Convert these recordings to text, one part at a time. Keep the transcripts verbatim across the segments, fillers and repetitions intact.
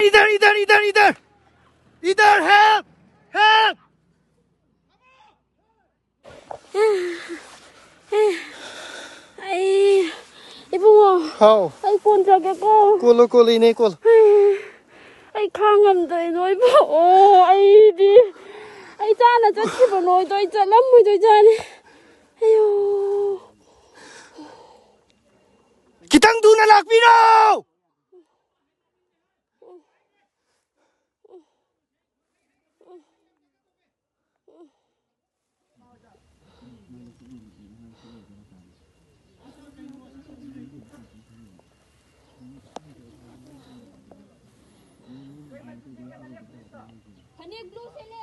इधर, इधर, इधर, इधर, इधर, help, help. ꯑꯩ, ꯏꯕꯨꯡꯉꯣ, ꯍꯥꯎ꯫ ꯑꯩ ꯀꯣꯟ ꯆꯠꯀꯦꯀꯣ꯫ ꯀꯣꯜꯂꯣ, ꯀꯣꯜꯂꯣ, ꯏꯅꯦ, ꯀꯣꯜꯂꯣ꯫ ꯑꯩ ꯈꯥꯡ ꯉꯝꯗ꯭ꯔꯦ, ꯅꯣꯏꯕꯨ꯫ ꯑꯣ, ꯑꯩꯗꯤ, ꯑꯩ ꯆꯥꯅ ꯆꯠꯈꯤꯕ ꯅꯣꯏꯗꯣ ꯑꯩ ꯆꯠꯂꯝꯃꯣꯏꯗꯣꯏꯖꯥꯠꯅꯤ꯫ ꯑꯌꯣ꯫ ꯈꯤꯇꯪ ꯊꯨꯅ ꯂꯥꯛꯄꯤꯔꯣ꯫ ꯐꯅꯦꯛ blue ꯁꯦꯠꯂꯦ꯫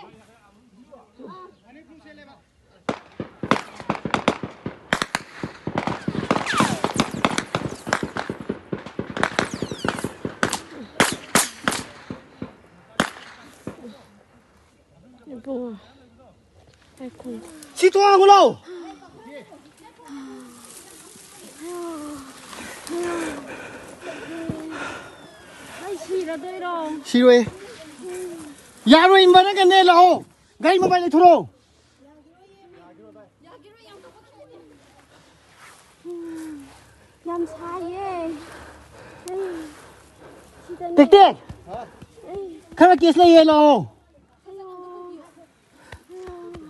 ꯏꯕꯨꯡꯉꯣ, ꯑꯩ ꯈꯣꯡ ꯁꯤ ꯊꯣꯡ ꯍꯥꯡꯉꯨ ꯂꯥꯎ꯫ ꯑꯩ ꯁꯤꯔꯗꯣꯏꯔꯣ? ꯁꯤꯔꯣꯏ꯫ ꯌꯥꯔꯣꯏ, ꯏꯟꯕ ꯅꯪꯒꯅꯦ, ꯂꯥꯛꯑꯣ꯫ ꯒꯥꯔꯤ ꯃꯃꯥꯏ ꯂꯩꯊꯣꯔꯛꯑꯣ꯫ ꯌꯥꯝ ꯁꯥꯏꯌꯦ꯫ ꯑꯩ ꯁꯤꯗꯅꯦ꯫ ꯇꯦꯛ ꯇꯦꯛ! ꯑꯩ ꯈꯔ ꯀꯦꯁ ꯂꯩꯌꯦ, ꯂꯥꯛꯑꯣ꯫